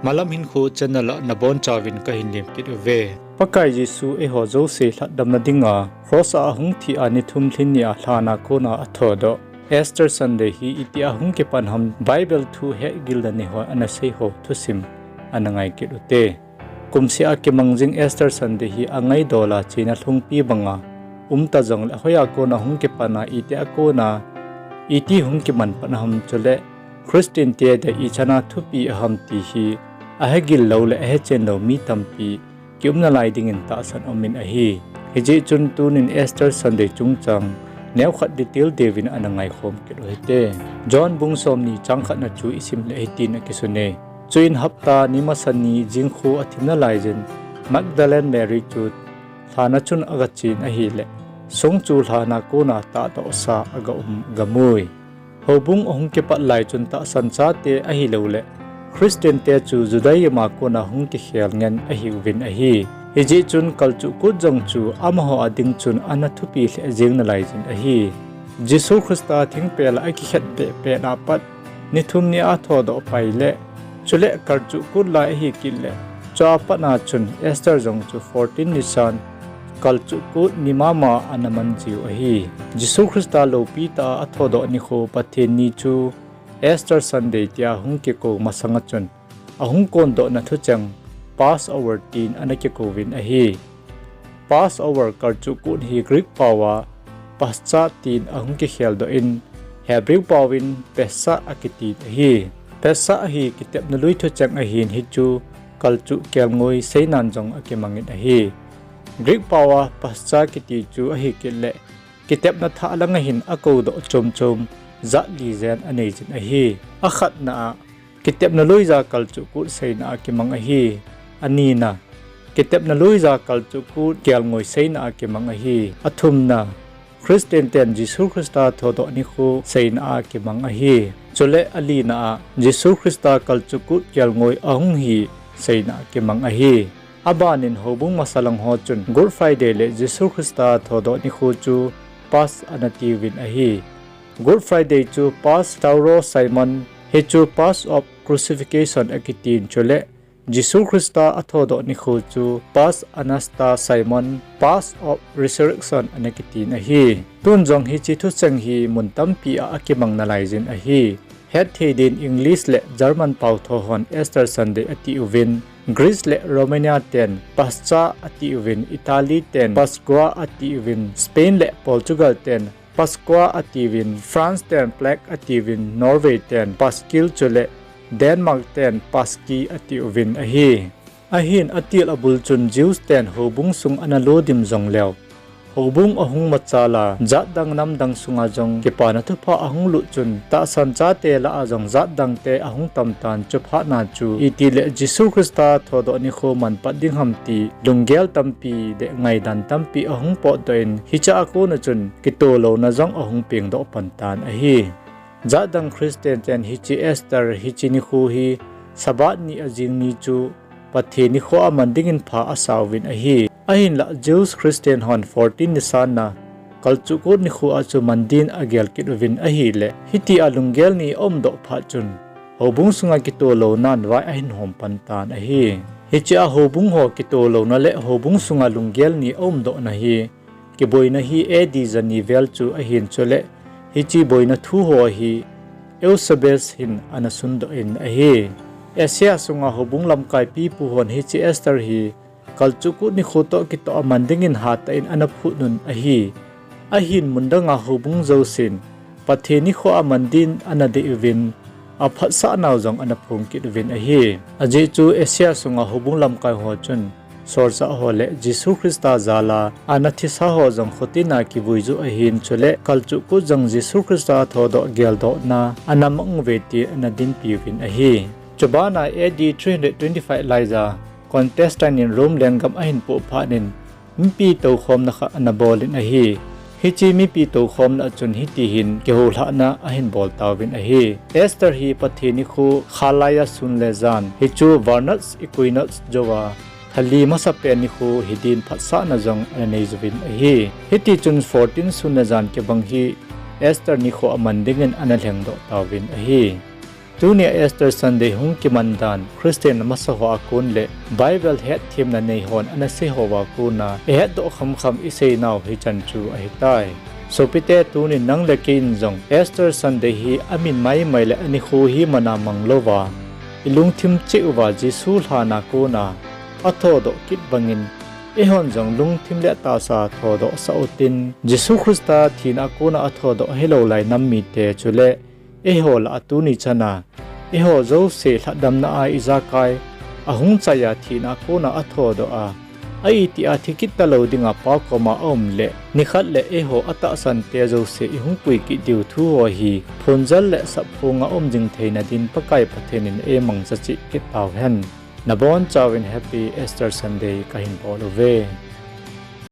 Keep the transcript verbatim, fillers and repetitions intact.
Malam Hinkho channel a nabonchauvin kahin lemkit uve. Pakai Jesu eiho jouse lhatdamna dinga cross a ahung thi a ni thum lhin nia lhan a kona athodoh. Easter Sunday hi itia hung kipan ham Bible thu hetgilna nihon ana seiho thusim ana ngaikit ute. Kumseh a kimang jing Easter Sunday hi angaidol a chena lhungpi banga umta jongle hoiya kona hung kipan a itia kona iti hung kiman pan ham chule Christian te dia ichan a thupi aham ti hi ahegil lou le ahechen lou mi tampi kiumna lai dingin tahsan umin ahi. Hijeh chun tunin Easter Sunday chungchang neokhat detail deuvin ana ngaikhom kit uhite. John bung somni chang khatna chu isim le hitin akisune. Chuin hapta ni masa ni jingkhu athim nalaiyin Magdalene Mary chu lhan a chun agachen ahile, song chu lhan a kona tahdohsa agaum agamui. Houbung ahung kipat lai chun tahsan chate ahilouleh Christian te chu Judaism a kona hung kikhel ngen ahiuvin ahi. Hijeh chun kalchuh kut jong chu amaho a ding chun ana thupi lheh jeng nalaiyin ahi. Jesu Christa thingpel a akikhetbeh pet a pat ni thum nia athodoh pai le, chule kalchuh kut lai ahikit le, chua pat a chun Easter jong chu fourteen Nisan kalchuh kut ni mama ana man jiu ahi. Jesu Christa loupitah a athodoh nikho Pathen ni chu Easter Sunday tia hung kikou masanga chun ahung kondohna thucheng Passover tin ana kikouvin ahi. Passover kalchuh kut hi Greek paova Paschah tin ahung kikheldoh in, Hebrew paovin Pesach akitin ahi. Pesach hi kitepna lui thucheng ahin hichu kalchuh kelngoi seinan jong akimangin ahi. Greek paova Paschah kiti chu ahikit le kitepna thah langa hin akoudoh chomchom jat li jen aneijin ahi. Akhatna a kitepna loija kalchuh kut seina a kimang ahi. Anina, kitepna loija kalchuh kut kelngoi seina a kimang ahi. Athumna, Christian ten Jesu Christa thodoh nikho seina a kimang ahi. Chule alina a Jesu Christa kalchuh kut kelngoi ahung hi seina a kimang ahi. Abanin houbung masalang ho chun Good Friday le Jesu Christa thodoh nikho chu Pasch ana tiuvin ahi. Good Friday chu Pasch Stauros Simon, hichu Pasch of Crucifixion akitin chule Jesu Christa athodoh nikho chu Pasch Anastas Simon, Pasch of Resurrection ana kitin ahi. Tun jong hiche thucheng hi mun tampi a akimang nalaijin ahi. Hetthei din English le German pao tho hon Easter Sunday atiuvin, Greece le Romania ten Pascha atiuvin, Italy ten Pasqua atiuvin, Spain le Portugal ten Pasqua atiuvin, France ten Pâques atiuvin, Norway ten Paskil chule Denmark ten Paski atiuvin ahi. Ahin atil abul chun Jews ten houbung sung ana lodim jongleu, houbung ahung machal a, jatdang namdang sunga jong kipana thupha ahung lut chun, tahsan chate lah a jong jatdangte ahung tamtan, chuphatna chu itile Jesu Christa thodoh nikho manpat ding ham ti lunggel tampi le ngaidan tampi ahung potdoh in, hichea kona chun kitoh louna jong ahung pengdoh pantan ahi. Jatdang Christian ten hiche Easter hiche nikho hi Sabbath ni ajing ni chu Pathen nikho a man dingin pha asauvin ahi. Ahinlah Jews Christian hon fourteen Nisan a kalchuh kut nikho a chu man din agel kit uvin ahile, hitia lunggel ni aumdoh phat chun houbung sunga kitoh lounan vai ahin hom pantan ahi. Hichea houbung ho kitoh louna le houbung sunga lunggel ni aumdohna hi kiboina hi A D jani vel chu ahin chule, hiche boina thu ho hi Eusebius hin ana sundoh in ahi. Asia sunga houbung lamkai pipu hon hiche Easter hi kalchuh kut nikho toh kitoh a man dingin hatah in ana phutnun ahi. Ahin mundanga houbung jousen Pathen nikho a man din ana dei uvin, aphatsah nau jong ana phong kit uvin ahi. Ajeh chu Asia sunga houbung lamkai ho chun solchah ho le Jesu Christa jal a ana thisa ho jong khotin a kivui joh ahin, chule kalchuh kut jong Jesu Christa thodoh geldohna ana mang uve ti ana dinpi uvin ahi. Chubana A D three hundred twenty-five laiya Constantine in Rome lenggam ahin poh phat in mipi toukhomna khat ana bol in ahi. Hiche mipi toukhomna a chun hitihin kihoulhahna ahin bol tauvin ahi. Easter hi Pathen nikho khalaiya sun le jan, hichu Vernal Equinox jouva thali masapen nikho hidin phatsahna jong ana nei uvin ahi. Hitichun fourteen sun le jan kibang hi Easter nikho a man dingin ana lhengdoh tauvin ahi. Tunia Easter Sunday hung kiman dan, Christian amasa hoa kon le Bible hetthemna neihon ana seiho a kona ihetdoh khamkham iseinau hichan chu ahitai. Sopite, tunin nang le kei in jong Easter Sunday hi amin maimai le anikho hi mana mang louva, ilungthim cheh uva Jesu lhana kona athodoh kit bangin, eihon jong lungthim le tahsa thodohsah utin, Jesu Christa thina a kona athodoh hilou lai nam mite chule eiho lah a tuni chana eiho jouse lhatdamna a ijakai, ahung chaiya thina a kona athodoh a, a itih a thi kit talou dinga Pa koma aum le, nikhat le eiho atahsante jouse ihung pui kit diu thuho hi phongjal le sapphonga um jing theina din Pakai Pathen in eimangcha cheh kit tauhen. Nabonchauvin Happy Easter Sunday kahin bol uve.